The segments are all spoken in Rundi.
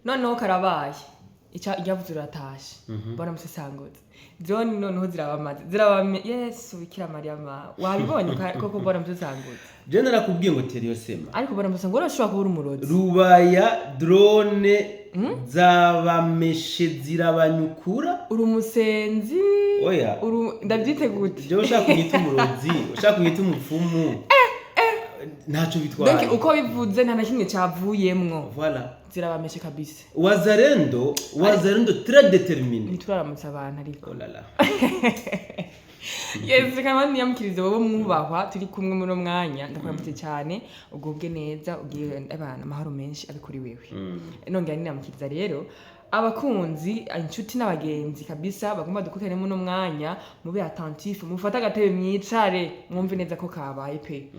Noneho karabaye, ica iryavuze uratashe. Mbona musesanguze drone, noneho zirabamaze, zirabame. Yesu Bikira Mariya ma, wabibonye koko, mbona musesanguze. Je narakubwiye ngo teriyo sema. Ariko mbona musesanguze, urashobora kuba uri umurozi. Rubaya, drone zabameshe, zirabanyukura. Uri umusenzi. Oya. Ndabyite gute? Jewe ushaka kunyita umurozi, ushaka kunyita umupfumu, ntacyo bitwaye. Donc uko bivuze, nta na kimwe cavuyemwo. Voilà. Zirabameshe kabisa. Wazalendo, wazalendo très déterminé. Ntituraramutsa abantu ariko. Oh là là. Yes, reka niyamukirize wowe mwubahwa turi kumwe muri uno mwanya. Ndakuramutse cyane, ugubwe neza, ugire abantu amahoro menshi abe kuri wewe. Nongera ninamukiriza rero abakunzi, inshuti n'abagenzi kabisa bagomba dukurikirane muri uno mwanya. Mube attentif, mufate agatebe mwicare, mwumve neza ko kabaye pe.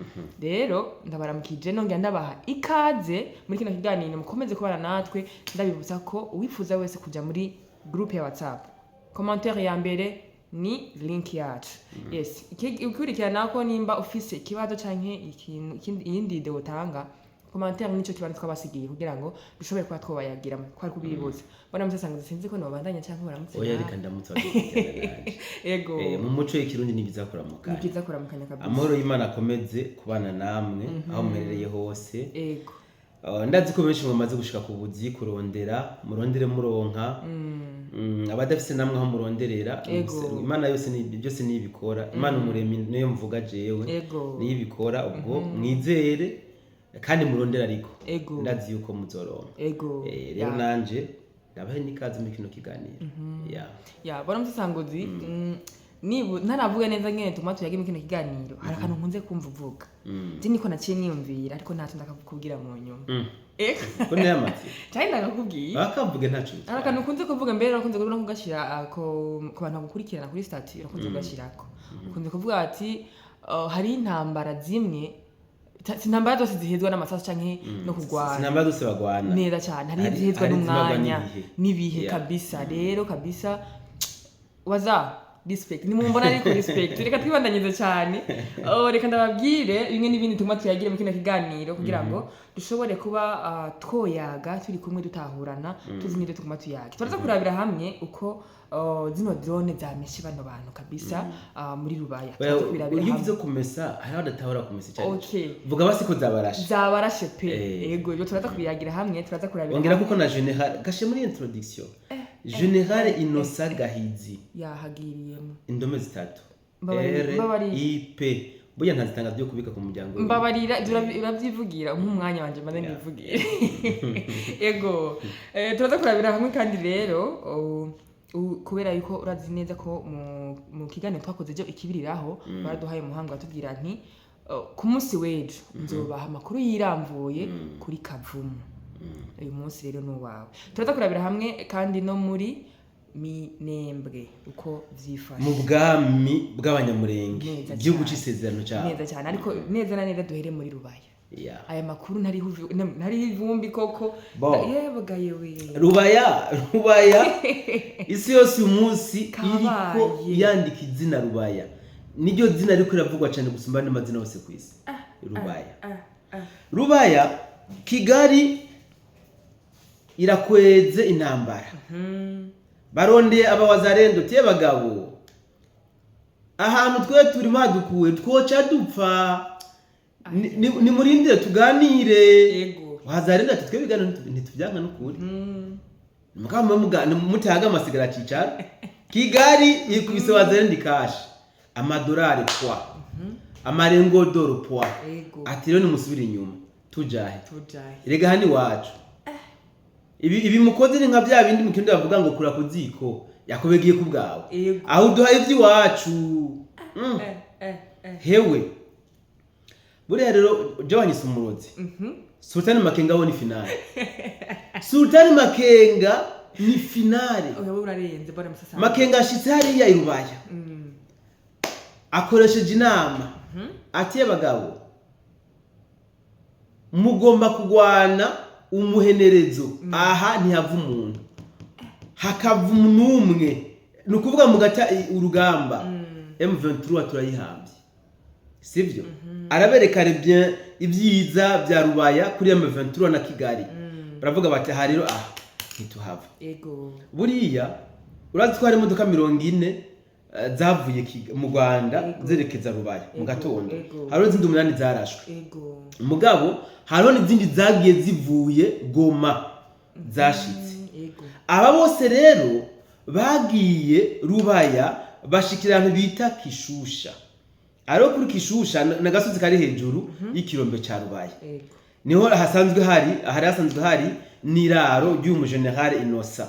Rero ndabaramukije, nongera ndabaha ikaze muri kino kiganiro. Mukomeze kubana natwe. Ndabibutsa ko uwifuza wese kuja muri groupe ya WhatsApp, commentaire ya mbere ni link yacu. Yes, ikurikirana ko nimba ufise ikibazo canke ikintu iyindi idée utanga, commentaire nico kibanza twabasigiye kugira ngo dushobore kuba twobayagira kwari kubibutsa. Mbona musasanguze, sinzi ko nobandanya canke uramutse. Oya. Nawe. Reka ndamutse abadukurikirana nanje. Ego. Mu muco w'ikirundi ni byiza Ni kuramukanya. byiza kuramukanya kabisa. Amahoro y'Imana akomeze kubana namwe aho muherereye hose. Ego. Ndazi ko benshi mumaze gushika ku buzi kurondera, murondere muronka. Abadafise namwe aho muronderera. Ego. Imana yose ni byose niyibikora. Imana umuremyi niyo mvuga jewe. Ego. Niyibikora. Ubwo mwizere kandi murondere, ariko Ego. ndazi yuko muzoronka. Ego. Rero nanje ndabahe n'ikaze muri kino kiganiro ya. Ya, bora musasanguzi, nibu ntaravuga neza ngene tuma tuyage muri kino kiganiro, hari akantu nkunze kumva uvuga. Je niko naciye niyumvira, ariko ntacyo ndakakubwira mu nyuma. Ko niyo amatsiko. Cyane, ndakakubwiye. Bakavuge, ntaco Hari bitwaye. akantu ukunze kuvuga mbere, urakunze no kugashira ku bantu bagukurikirana kuri statut, urakunze kugashirako. Ukunze kuvuga ati hari intambara zimwe, si intambara zose zihezwa n'amasasu canke no kurwana. Sinambara zose bagwana. Neza cyane, hari izihezwa Hari izimagwa n'umwanya n'ibihe. n'ibihe. Kabisa rero, kabisa, waza respect nimumbona, ariko respect. Reka twibandanyize cyane. Oh, reka ndababwire bimwe n'ibindi tuguma tuyagire mu kino kiganiro kugira ngo dushobore kuba twoyaga turi kumwe, dutahurana, tuzi n'ibyo tuguma tuyaga. Turaza kurabira hamwe uko zino drone zameshe bano bantu kabisa muri Rubaya. Oya, Turaza kubirabira iyo hamwe. uvuze kumesa, hariho abadatahura kumesa cyane. Vuga basi ko zabarashe. Zabarashe pe. Eh. Ego, ibyo turaza kubiyagira hamwe, turaza kurabira Ongera hamwe. kuko na général gashe muri introduction, Général Innocent Gahizi. Yahagiriyemo. Indome zitatu. Mbabarira, R mbabarira. I P, burya ntazitanga byo kubika ku muryango wiwe. Mbabarira, ibyo urabyivugira nk'umwanya wanje maze nivugire. Ego. Turaza kurabira hamwe kandi rero kubera yuko urazi neza ko mu kiganiro twakoze ejo ikibiriraho baraduhaye umuhango, batubwira nti ku munsi w'ejo nzobaha amakuru yiramvuye kuri Kavumu. Uyu munsi rero ni uwawe. Turaza kurabira hamwe kandi no muri Minembwe uko vyifashe. Mu bwami bw'Abanyamurenge. Neza Igihugu cyane. c'isezerano cyabo. Neza cyane, ariko neza na neza duhere muri Rubaya. Aya makuru ntariho ntariho ivumbi koko. Bon. Yebwa yewe. Rubaya, Rubaya, isi yose uyu munsi Kabaye. iriko yandika izina Rubaya. Niryo zina riko riravugwa cyane gusumba andi mazina yose ku isi, Rubaya. Ah, ah. Rubaya, Kigali irakweze intambara. Barondeye abawazarendo tiye bagabo, ahantu twe turi badukuwe twoca dupfa. Nimurindire tuganire. Wazarendo ati twe ibiganiro ntitubyanka n'ukuri. Mukaba mutaga amasigara cicara. Kigali ikubise wazarendo ikashi amadolari pwa amarengo doro pwa. Ati rero nimusubire inyuma, tujahe? Tujahe? Erega hano iwacu ibi mukoze ni nka bya bindi mu kirundi bavuga ngo kura ku ziko yakubegiye ku bwawe. Aho uduhaye iby'iwacu. Hewe, buriya rero je wanyise umurozi. Sultani Makenga we ni finale, Sultani Makenga ni finale. Oya, wowe urarenze bora musasa. Makenga ashitse hariya i Rubaya, akoresheje inama ati abagabo mugomba kugwana umuhenerezo, aha ntihava umuntu, hakava n'umwe, ni ukuvuga mugata urugamba M23 turayihambye, sibyo? Arabereka bien ibyiza bya Rubaya kuri M23 na Kigali. Baravuga bati aha rero aha Ntituhava. Ego. Buriya urazi ko hari imodoka 40 zavuye mu Rwanda zerekeza Rubaya mu gatondo. Hariho izindi 8 zarashwe. Mugabo hariho n'izindi zagiye zivuye Goma zashitse. Aba bose rero bagiye Rubaya, bashikira ahantu bita Kishusha. Ariho kuri Kishusha n'agasozi kari hejuru y'ikirombe ca Rubaya. Niho hasanzwe hari hasanzwe hari n'iraro ry'uyu mujenerale Inosa,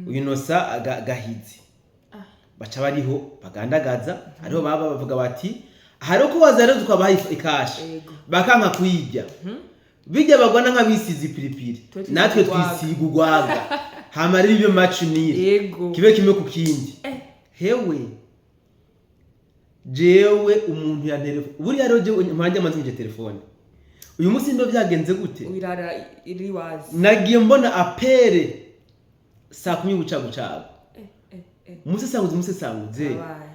uyu Inosa Gahizi. Baca bariho bagandagaza, ariho baba bavuga bati hariho ko waza rero tukabaha ikashi. Bakanka kuyirya, bijya bagwana nk'abisize ipiripiri. Twe twisiga Natwe urwaga. twisiga urwaga, hama rero ibyo match nire kibe kimwe ku kindi. Hewe, jewe umuntu ya telefone, buriya rero jewe mpanje amaze nje telefone uyu munsi, ndo byagenze gute? Wirara iri wazi. Nagiye mbona appel saa 10 guca gucago. Umusesanguzi, umusesanguze. Abaye.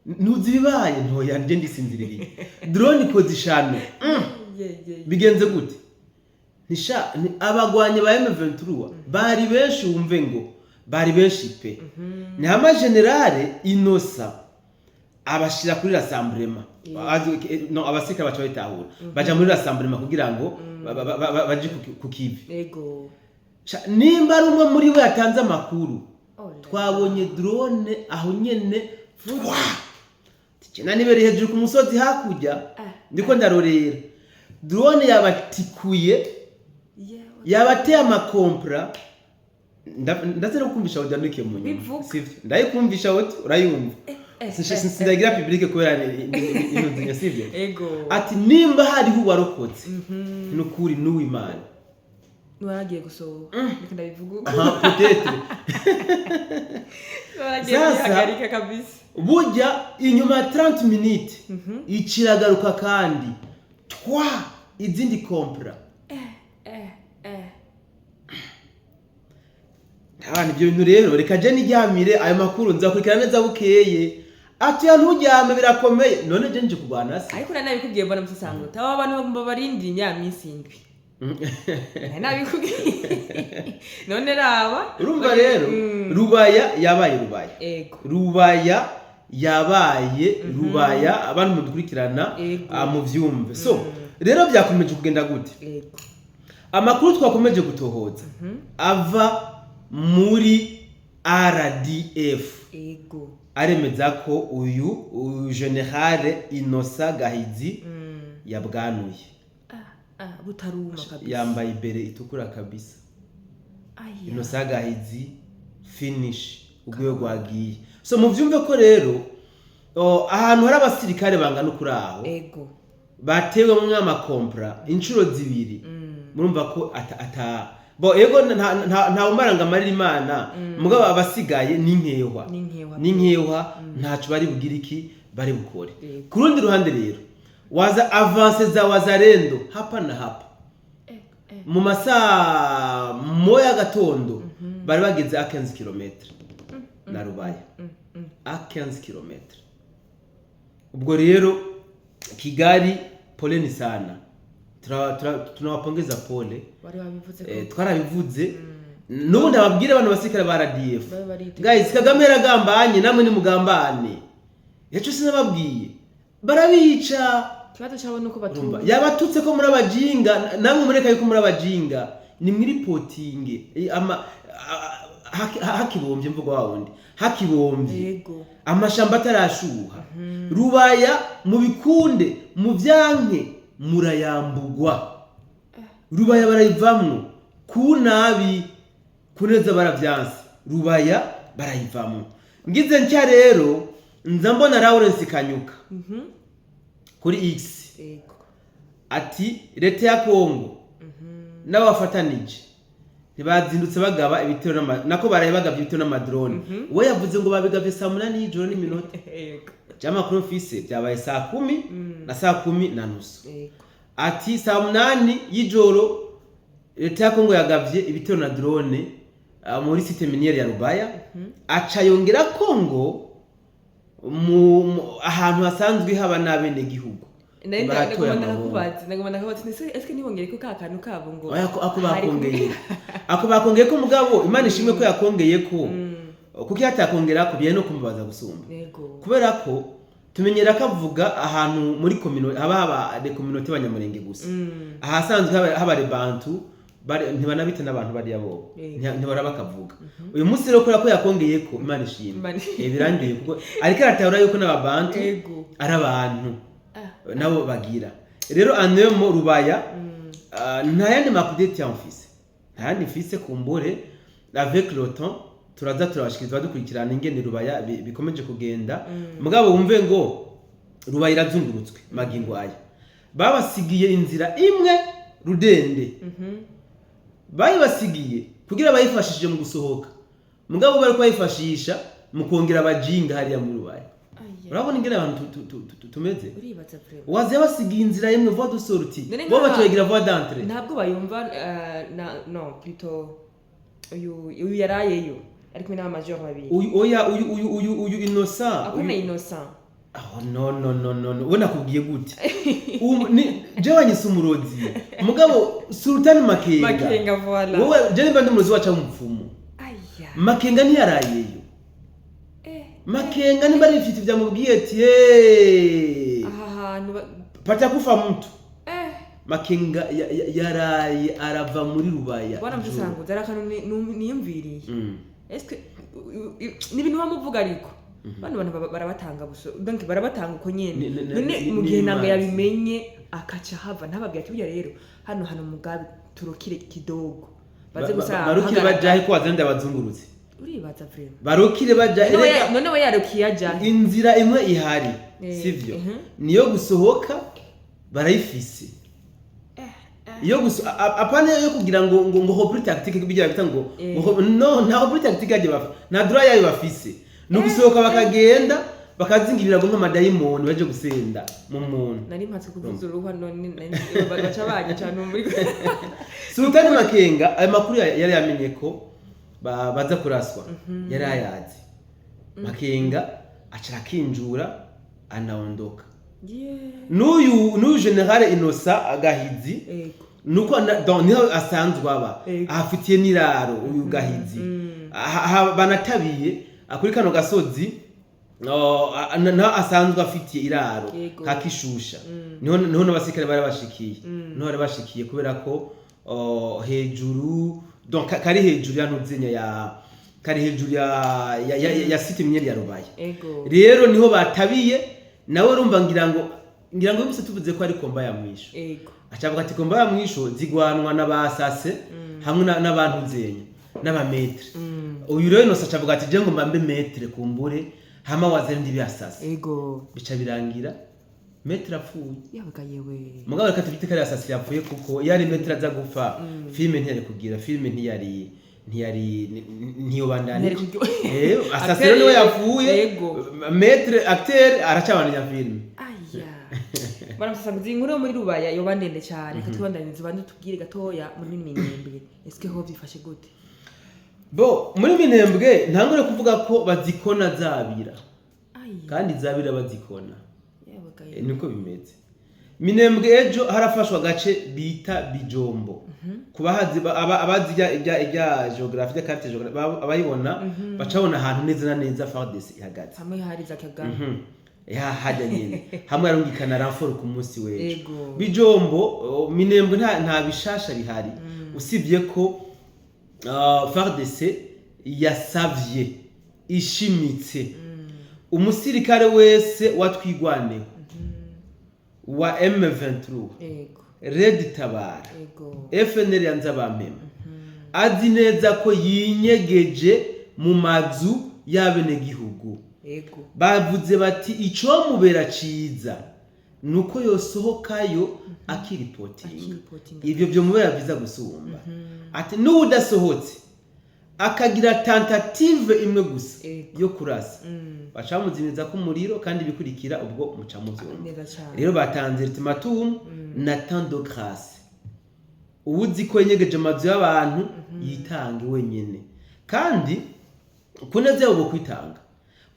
Ntuzi ibibaye? Ntoya, nje ndisinziririye, drone ikoze ishano. Ye ye. Bigenze gute? Ntisha abagwanyi ba M23 bari benshi, wumve ngo bari benshi pe. Ni hama général Inosa abashira kuri rassemblement. No abasirikare baca bitahura, baja muri rassemblement kugira ngo baje ku kivi. Nimba ari umwe muri bo yatanze amakuru, Oh la. twabonye drone aho nyene fwa tikena nibere hejuru ku musozi hakurya. Ndiko ndarorera, drone yabatikuye, yabateye amakompra. Ndaze no kumvisha audio nikiye mu nyuma. Bivuga. Sivyo? Ndayikumvisha audio, urayumva. Sindagira public kubera intuzinya, sivyo? Ego. Ati nimba hariho uwarokotse, nukuri n'uwimana. Waragiye gusohoka, reka ndabivuga uko. Aha, peut-être. Waragiye Sasa- kwihagarika kabisa. Burya inyuma ya 30 minutes ikiragaruka kandi twa izindi kompra. Abana, ibyo bintu rero reka je niryamire, ayo makuru nzakurikirana neza bukeye. Ati ya nturyame, birakomeye. None je nje kurwana se? Ariko nari nabikubwiye, mbona musasangura aba bantu bagomba barindira imya minsi 7, nari nabikubwiye, none raba. Urumva rero, Rubaya yabaye Rubaya. Rubaya yabaye Rubaya. Abantu mudukurikirana, muvyumve. So rero byakomeje kugenda gute? Amakuru twakomeje gutohoza ava muri RDF aremeza ko uyu général Inosa Gahizi yabwanuye. Ah, butaruma kabisa. Yambaye ibere itukura kabisa. Aya. Inosa Gahizi finish, urwego rwagiye. So muvyumve ko rero ahantu hari abasirikare bangana ukuri aho batewemwo amakompra inshuro 2, murumva ko ata bo ego nta umara ngo amarire Imana, mugabo abasigaye ni nkehwa. Ni nkehwa. Ni nkehwa, ntaco bari bugire iki bari bukore. Ku rundi ruhande rero, waza avance za Wazalendo hapa na hapa. Mu masaa moya gatondo bari bageze a 15 km na Rubaya, a 15 km. Ubwo rero Kigali, poleni sana. Tunawapongeza, pole. Wari wabivuze ko Twarabivuze, n'ubundi ababwire abantu basirikare ba RDF. Babe bariteguye. Guys, Kagame yaragambanye, namwe nimugambane. Eco sinababwiye, barabica. Ikibazo cyabo nuko Urumva, batumva. Yabatutse ko muri abajinga, namwe mureka yuko muri abajinga, ni mwiripotinge. Ama hakibombye, mvugo wa wundi hakibombye. Amashamba atarashuha, Rubaya mubikunde muvyanke murayambugwa. Rubaya barayivamwo ku nabi, kuneza baravyanse, Rubaya barayivamwo. Ngize ntya rero nza mbona Lawrence Kanyuka kuri X ati leta ya Kongo n'abafatanije ntibazindutse bagaba ibitero nako baraye bagabye ibitero n'amadrone. We yavuze ngo babigabye saa 8 y'ijoro n'iminota. Amakuru mfise, byabaye saa 10 na saa 10 na nusu. Ati saa 8 y'ijoro leta ya Kongo yagabye ibitero na drone muri site minière ya Rubaya. Aca yongera ko ngo ahantu hasanzwe haba n'abenegihugu. Nari Baratoye ndagomba amabombe. Ndakubaza, ndagomba ndakubaza nti ese ntibongere ko ka kantu kabo ngo Oya, ako hari bakongeye, ako bakongeye ko, mugabo Imana ishimwe ko yakongeye ko, kuko iyo atakongera ko byari no kumubaza gusumba. Kubera ko tumenyera ko avuga ahantu muri komino haba les communautés b'Abanyamurenge gusa, ahasanzwe haba les Bantu ntibanabita n'abantu bariya bo. Ntibara bakavuga uyu munsi rero, kubera ko yakongeye ko, Imana ishimwe. Birangiye kuko ariko aratahura yuko n'Ababantu ari abantu nabo bagira. Rero anemo Rubaya, nta yandi ma update yamfise, nta yandi mfise. Kumbure avec le temps turaza turabashikiriza, badukurikirana ingene Rubaya bikomeje kugenda. Mugabo wumve ngo Rubaya irazungurutswe magingo aya, babasigiye inzira imwe rudende, bayibasigiye kugira bayifashishije mu gusohoka, mugabo bari bayifashisha mu kongera abajinga hariya muri Rubaya. Aya. Urabona ingene abantu tumeze. Uribaza vraiment. Waza yabasigiye inzira imwe, voie de sortie, None bo bacabagira voie d'entrée. Ntabwo bayumva, na no plutôt uyu yarayeyo ari kumwe n'abamajor babiri. Uyu, oya, uyu Innocent. Ako na Innocent. Oh, no, no, no, no, no, we nakubwiye gute? Ni je wanyise umurozi, mugabo Sultani Makenga. Makenga, voilà. Wowe, je nimba ndi umurozi waca umupfumu. Aya. Makenga ntiyarayeyo. Makenga nimba ari ifite byamubwiye ati: "Hey, aha hantu patakufa mtu." Makenga yaraye arava muri Rubaya Bwana ijoro. Musanguzi, ari akantu niyumviriye. Eske ni ibintu bamuvuga, ariko bano bantu barabatanga buso, donc barabatanga uko nyene. None mu gihe ntabwo n'imanzi. yabimenye akaca hava, ntababwira ati: "Burya rero hano hano mugabe turokire kidogo baze gusa Barukire hagarara." bajahe ko wazandi abazungurutse? Uribaza vraiment. Barukire bajahe? None we Erega none we yarukiye ajahe? Inzira imwe ihari, sivyo? Niyo gusohoka barayifise, iyo gusa apana yo kugira ngo repli tactique bijya bita ngo ngo no, nta repli tactique yaje bafa, nta droit yayo bafise. Ni ugusohoka bakagenda bakazingirira ngo nk'amadayimoni baje gusenda mu muntu. Nari mpatse kuvuza uruhwa, none baca banyica muri Sultani Makenga ayo makuru yari yamenye ko baza kuraswa, yari ayazi. Makenga aca akinjura anaondoka. N'uyu général Innocent Agahizi, nuko donc niho asanzwe aba, ahafitiye n'iraro uyu Gahizi. Banatabiye kuri kano gasozi, oh, naho asanzwe afitiye iraro ka Kishusha. Niho n'abasirikare bari bashikiye, niho bari bashikiye kubera ko, oh, hejuru, donc kari hejuru ya ntuzinya ya kari hejuru ya site minière ya Rubaya. Rero niho batabiye nawe. Urumva, ngira ngo bose tuvuze ko ari combat ya mwisho. Acavuga ati combat ya mwisho zigwanwa n'abasase hamwe n'abantu nzenya n'aba maître. Uyu rero Innocent acavuga ati: "Je ngo mbambe maître, kumbure hama wazere ndi byasase." Bica birangira maître apfuye. Yabaga yewe. Mugabo reka tubyite ko ari asasi yapfuye, kuko iyo ari maître aza gupfa, film ntiyari kugira, film ntiyari ntiyobandanya. Ntiyari kuryo- Asasi rero niwe yapfuye. Maître acteur aracabandanya film. Aya, baramusasanguza inkuru yo muri Rubaya yoba ndende cyane. Reka tubandanize, ubanze tubwire gatoya muri Minembwe, eske ho byifashe gute? Bo muri Minembwe ntangure kuvuga ko bazikona zabira. Aya. Kandi zabira bazikona. Yabaga Niko bimeze. Minembwe ejo harafashwe agace bita Bijombo. Ku bahazi, abazi ijya géographie, ijya carte géographie, abayibona bacabona ahantu neza na neza FARDC ihagaze. Hamwe hari za Kagame. Ya hajya nyene hamwe arungikana renfort ku munsi w'ejo. Bijombo, oh, Minembwe nta bishasha bihari, usibye ko FARDC yasavye ishimitse umusirikare wese watwigwaneho wa M23, Red Tabara, FNL ya Nzabampema, azi neza ko yinyegeje mu mazu y'abenegihugu. Bavuze bati icomubera ciza nuko yosohokayo akiripotinga. Akiripotinga. Ivyo vyomubera vyiza gusumba. Ati n'uwudasohotse akagira tentative imwe gusa yo kurasa, baca bamuzimiza ko umuriro, kandi ibikurikira ubwo muca muvyumva. Neza cyane. Rero batanze ultimatum na temps de grâce: uwuzi ko yenyegeje amazu y'abantu yitange wenyene, kandi ku neza yabo bo kwitanga,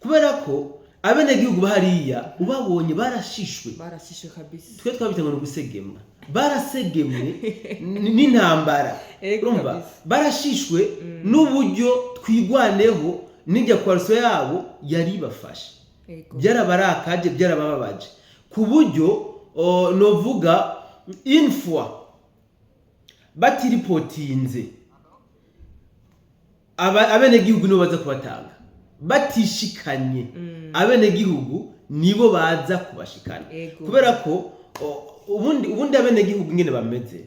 kubera ko Abenegihugu bahariya ubabonye barashishwe. Barashishe kabisa. Twe twabita ngo ni ugusegemwa, barasegemwe n'intambara. Urumva, barashishwe n'uburyo Twigwaneho n'ijya coalition yabo yari ibafashe. Byarabarakaje, byarabababaje ku buryo novuga une fois batiripotinze, abenegihugu nibo baza kubatanga. Batishikanye, abenegihugu nibo baza kubashikana. Kubera ko ubundi abenegihugu ingene bameze,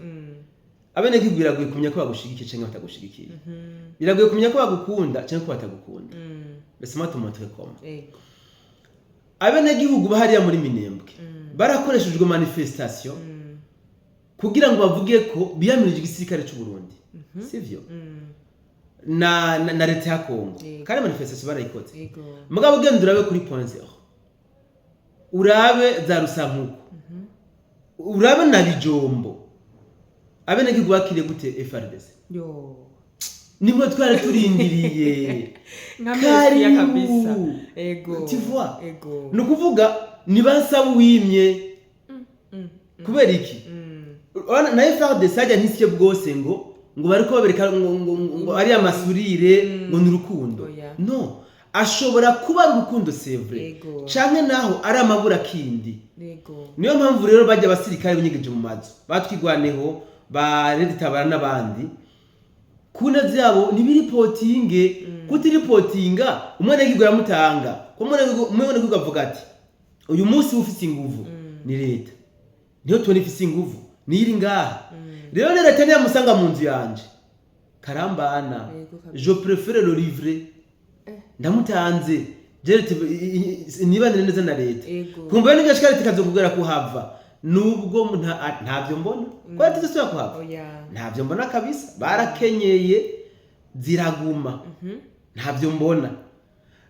abenegihugu biragoye kumenya ko bagushigikiye cyangwa batagushigikiye, biragoye kumenya ko bagukunda cyangwa ko batagukunda. Laisse-moi te montrer comment. Abenegihugu bahariya muri Minembwe barakoreshejwe manifestation kugira ngo bavuge ko biyamirije igisirikare cy'u Burundi, sivyo, na leta ya Kongo. Kandi manifestation barayikoze. Mugabo ugenda urabe kuri Point Zéro, urabe za Rusankuku, urabe na Bijombo, abenegihugu bakiriye gute FARDC? Yo. Nimwe twari turindiriye. Nka Mesiya kabisa. Karibu. Tu vois? Ni ukuvuga nibasaba uwimye. Kubera iki? Urabona, na FARDC hajya ntisye bwose ngo bariko babereka ngo ari amasurire, ngo ni urukundo. Oya. No ashobora kuba ari urukundo, c'est vrai, canke naho ari amabura kindi. Niyo mpamvu rero bajya abasirikare binyegeje mu mazu, batwigwaneho, ba Tabara n'abandi, ku neza yabo ntibiripotinge. Kutiripotinga, umwenegihugu aramutanga, ko umwenegihugu avuga ati uyu munsi ufise inguvu ni leta, niyo tubona ifise inguvu, niyo iri ngaha. Rero ni leta niyamusanga mu nzu yanje karambana. Yego kabisa. Je préfère le livrer, ndamutanze je leta nibanire neza na leta. Kumva n'ibyo ashika leta ikazokubwira kuhava, nubwo ntabyo mbona ko leta izosubira kuhava. Oya. Ntabyo mbona kabisa, barakenyeye ziraguma, ntabyo mbona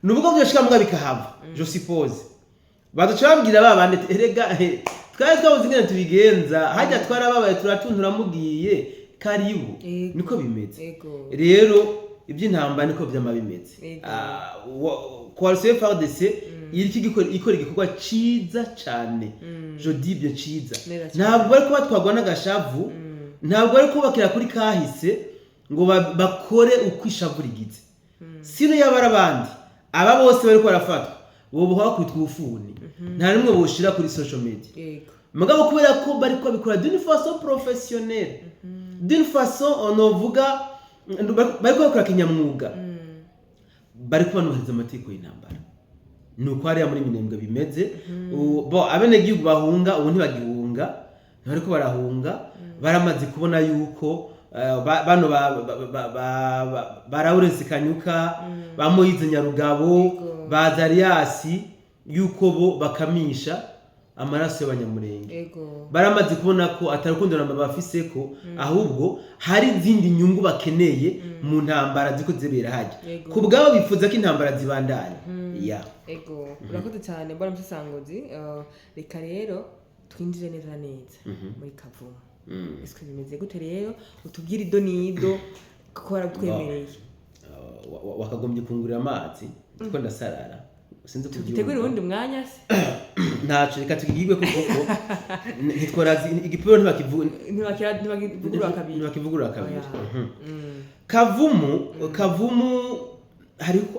nubwo byoshika mbwa bikahava. Je suppose bazoca babwira ba bandi ati, erega twari twabuze ingene tubigenza, hajya twarababaye, turatuntura, mugiye karibu. Niko bimeze. Rero iby'intambara niko vyama bimeze. Coalition FARDC iriko ikora igikorwa ciza cane, je dis bien ciza. Neza cane. Ntabwo bariko batwarwa n'agashavu, ntabwo bari kubakira kuri kahise ngo bakore uko ishavu rigize. Sino yaba ari abandi, aba bose bariko barafatwa boboha kwitwa ubufuni, nta n'umwe boshira kuri social media. Mugabo kubera ko bariko babikora d'une façon professionnelle, d'une façon onovuga bariko babikora kinyamwuga, bariko banubahiriza amategeko y'intambara, ni uko hariya muri Minembwe bimeze. Bo abenegihugu bahunga ubu ntibagihunga, ntibariko barahunga, baramaze kubona yuko bano ba Lawrence Kanyuka, ba Moyize Nyarugabo, ba Zariyasi, yuko bo bakamisha amaraso y'Abanyamurenge. Baramaze kubona ko atari urukundo namba bafise, ko ahubwo hari izindi nyungu bakeneye mu ntambara ziko zibera hajya. Ku bwabo bifuza ko intambara zibandanya ya. Ego, urakoze cyane mbona musasangozi. Reka rero twinjire neza na neza muri Kavumu. Ese bimeze gute rero? Utubwire ido n'ido kuko waratwemereye. Wakagombye kungurira amazi kuko ndasarara, sinzi tugitegure kubyumva. Uwundi mwanya se? Ntaco, reka tugigwe kuko ntitworazi igipuro Ntibakivugurura kabiri. Ntibakivugurura kabiri. Oya. Kavumu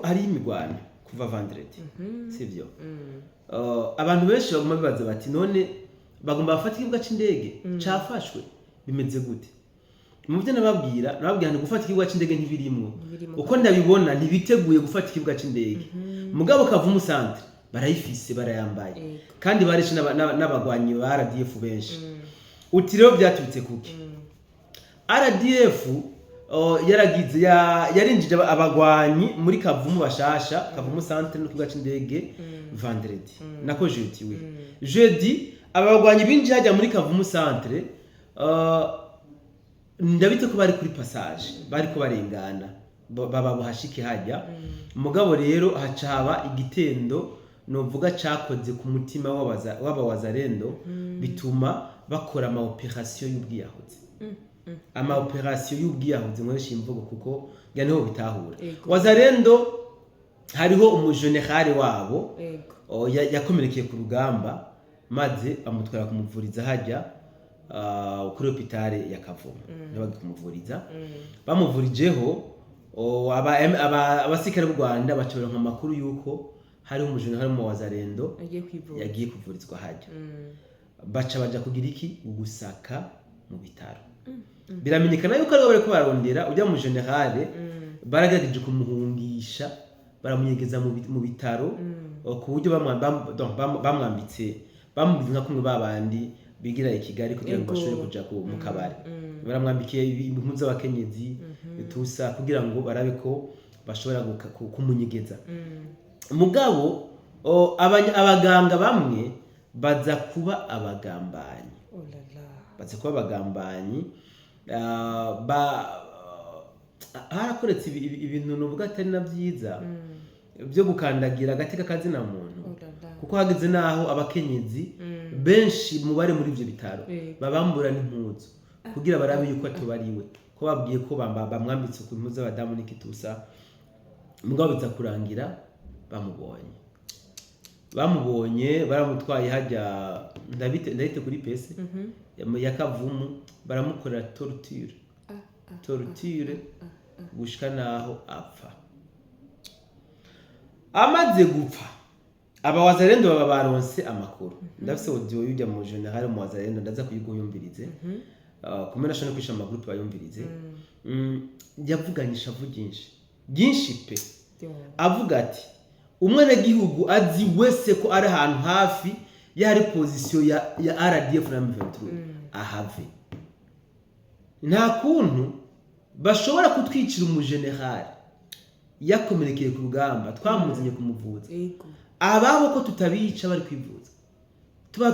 hari imigwano kuva vendredi, sivyo? Abantu benshi baguma bibaza bati none bagomba bafata ikibuga c'indege cafashwe, bimeze gute? Mu byo nababwira nti gufata ikibuga c'indege ntibirimwo. Ntibirimwo. Uko ndabibona, ntibiteguye gufata ikibuga c'indege, mugabo Kavumu centre barayifise, barayambaye. Kandi barishe n'abagwanyi ba RDF benshi. Uti rero byaturutse kuki? RDF yaragize yarinjije abagwanyi muri Kavumu bashasha, Kavumu centre no kibuga c'indege, vendredi nako jeudi, oui, jeudi. Aba bagwanyi binjiye hajya muri Kavumu centre, ndabite ko bari kuri passage, bari ko barengana, baba buhashike hajya. Mugabo rero haca haba igitendo novuga cakoze ku mutima w'abawazarendo, bituma bakora ama opération y'ubwiyahuzi, ama opération y'ubwiyahuzi nkoresha imvugo kuko ngira niho bitahura. Wazarendo hariho umujenerali wabo. Yakomerekeye ku rugamba, maze bamutwara kumuvuriza hajya kuri hôpital ya Kavumu. Niho bagiye kumuvuriza. Bamuvurijeho, abasirikare b'u Rwanda baca baronka amakuru yuko hariho umujenerali mu Wazalendo agiye kwivuza. Yagiye kuvurizwa hajya. Baca baja kugira iki? Gusaka mu bitaro. Biramenyekana yuko aribo bariko barondera ujya mu général. Baragerageje kumuhungisha, baramunyegeza mu bitaro, ku buryo donc bamwambitse, bamugize nka kumwe babandi bigira i Kigali kugira ngo bashobore kuja mu kabari. Baramwambikiye impuzu z'abakenyezi tusa kugira ngo barabe ko bashobora kumunyegeza. Mugabo abaganga bamwe baza kuba abagambanyi. Oh là là. Baza kuba abagambanyi. Harakoretse ibintu nuvuga atari na byiza byo gukandagira agateka kazina muntu, Oh là là. kuko hageze n'aho abakenyezi benshi mu bari muri ibyo bitaro babambura n'impuzu kugira barabe yuko atobariwe, ko babwiye ko bamwambitse ku impuzu z'abadamu n'ikitusa. Mugabo biza kurangira bamubonye, baramutwaye hajya, ndabite kuri pese ya Kavumu, baramukorera torture, torture gushika naho apfa. Amaze gupfa, abawazalendo baba baronse amakuru. Ndafise audio y'ujya mu général mu Wazalendo, ndaza kuyiguhumvirize. Kumena ashobora no kwisha ama groupe bayumvirize. Yavuganye ishavu ryinshi ryinshi pe. Yo. Avuga ati umwenegihugu azi wese ko ari ahantu hafi y'ahari position ya RDF na M23 ahave. Nta kuntu bashobora kutwicira umujenerali yakomerekeye ku rugamba, twamuzanye kumuvuza, ababo ko tutabica bari kwivuza, tuba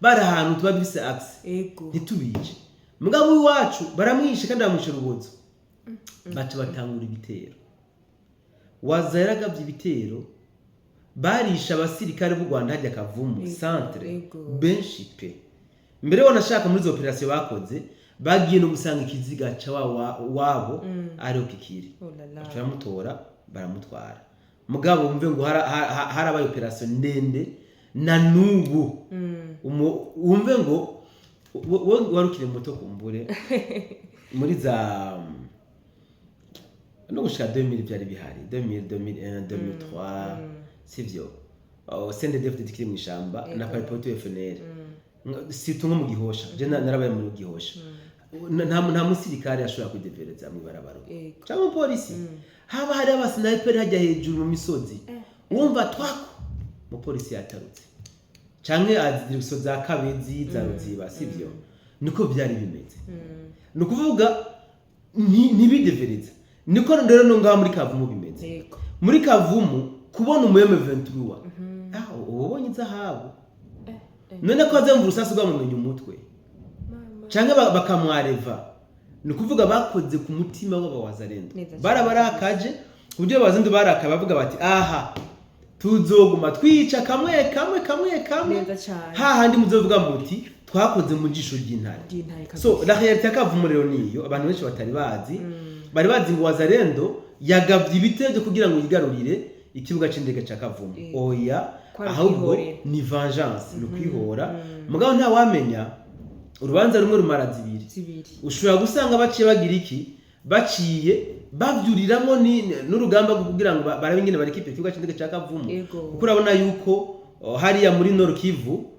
bari ahantu tuba dufise accès, ntitubice. Mugabo iwacu baramwishe kandi bamwishe urubozo. Baca batangura ibitero. Waza yaragabye ibitero, barisha abasirikare b'u Rwanda hajya Kavumu centre benshi pe. Mbere wanashaka muri izo opération bakoze, bagiye no gusanga ikiziga ca wabo ariho kikiri. Oh là là. Baca baramutora, baramutwara. Mugabo wumve ngo harabaye opération ndende na nubu. Wumve ngo wowe wari ukiri muto, kumbure muri za no gushika 2000 byari bihari, 2000, 2001, 2003, sivyo? Oh, CNDD-FDD kiri mu ishamba na Palipehutu FNL, surtout nko mu Gihosha. Je narabaye mu Gihosha. Nta musirikare ashobora kwidevereza mu ibarabara cyangwa umupolisi. Haba hari abasniper hajya hejuru mu misozi, wumva twako umupolisi yatarutse canke azi za Kabezi, za Ruziba, sivyo? Niko byari bimeze. Ni ukuvuga ntibidevereza. Niko rero no ngaho muri Kavumu bimeze. Muri Kavumu kubona umu M23, ah, uba ubonye izahabu. None ko azumva urusasu rwamumenya umutwe Mama. canke bakamwareva, ni ukuvuga bakoze ku mutima w'abawazalendo. Neza cyane. Barabarakaje ku buryo abazalendo barakaye, bavuga bati aha tuzoguma twica kamwe kamwe, kamwe kamwe, Neza cyane. hahandi muzovuga muti twakoze mu jisho ry'intare. Ry'intare kabisa. So la réalité ya Kavumu rero niyo abantu benshi batari bazi. Bari bazi ngo Wazalendo yagavye ibitero kugira ngo yigarurire ikibuga c'indege ca Kavumu. Oya. Kwari Ahubwo ukwihorera. ni vengeance, ni ukwihora. Mugabo ntawamenya, urubanza rumwe rumara zibiri. Zibiri. Ushobora gusanga baciye bagira iki, baciye bavyuriramwo n'urugamba rwo kugira ngo barabe ingene barekipe ikibuga c'indege ca Kavumu. Kuko urabona yuko hariya muri Nord Kivu,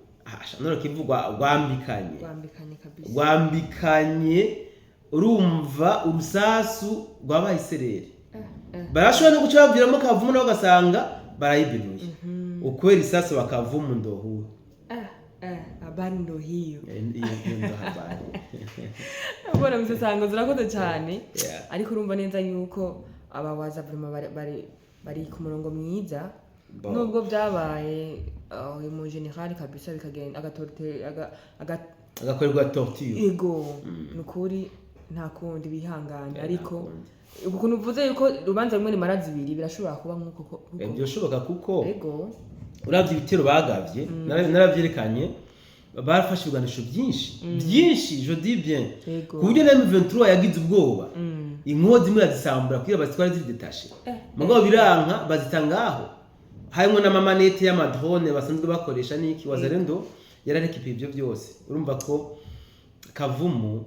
Nord Kivu rwambikanye. Rwambikanye kabisa. Rwambikanye. Urumva urusasu rwabaye isereri. Barashobora no guca baviramo Kavumu, nabo ugasanga barayibinuye ukwera isasu bakavumu ndohuwe. Habari ndo hiyo. Iyo ndo habari. Mbona misasango zirakoze cyane. Ariko urumva neza yuko abawaza vraiment bari ku murongo mwiza. Bon. Nubwo byabaye uyu mu général kabisa bikagenda agatorte aga Agakorerwa torture. Ego, nukuri nta kundi, bihangane. Ariko Nta kundi. ukuntu uvuze yuko urubanza rumwe rimara zibiri, birashobora kuba nk'uko Byoshoboka kuko uravye ibitero bagavye, naravyerekanye, barafashe ibigwanisho byinshi byinshi, je dis bien, ku buryo na M23 yagize ubwoba, inkozi zimwe bazisambura kugira bazitware ziri détachées. Mugabo biranka, bazita ngaho. Harimo n'amamanete y'amadrone basanzwe bakoresha n'iki. Wazalendo yararekipiye ibyo byose. Urumva ko Kavumu,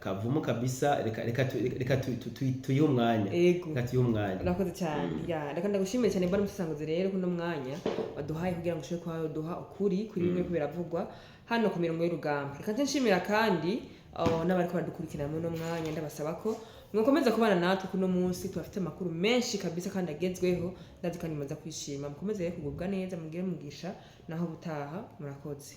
Kavumu kabisa, reka tuyihe umwanya. Reka tuyihe umwanya. Urakoze cyane. Ya, reka ndagushimire cyane, mbona musasanguze rero kuno mwanya waduhaye kugira ngo ushobore kuba waduha ukuri kuri bimwe ko biravugwa hano ku mirongo y'urugamba. Reka nce nshimira kandi, oh, n'abariko baradukurikirana muri uno mwanya. Ndabasaba ko mwakomeza kubana natwe kuno munsi, tubafite amakuru menshi kabisa kandi agezweho. Ndazi kandi muza kwishima. Mukomeze rero kugubwa neza, mugire mugisha naho butaha. Murakoze.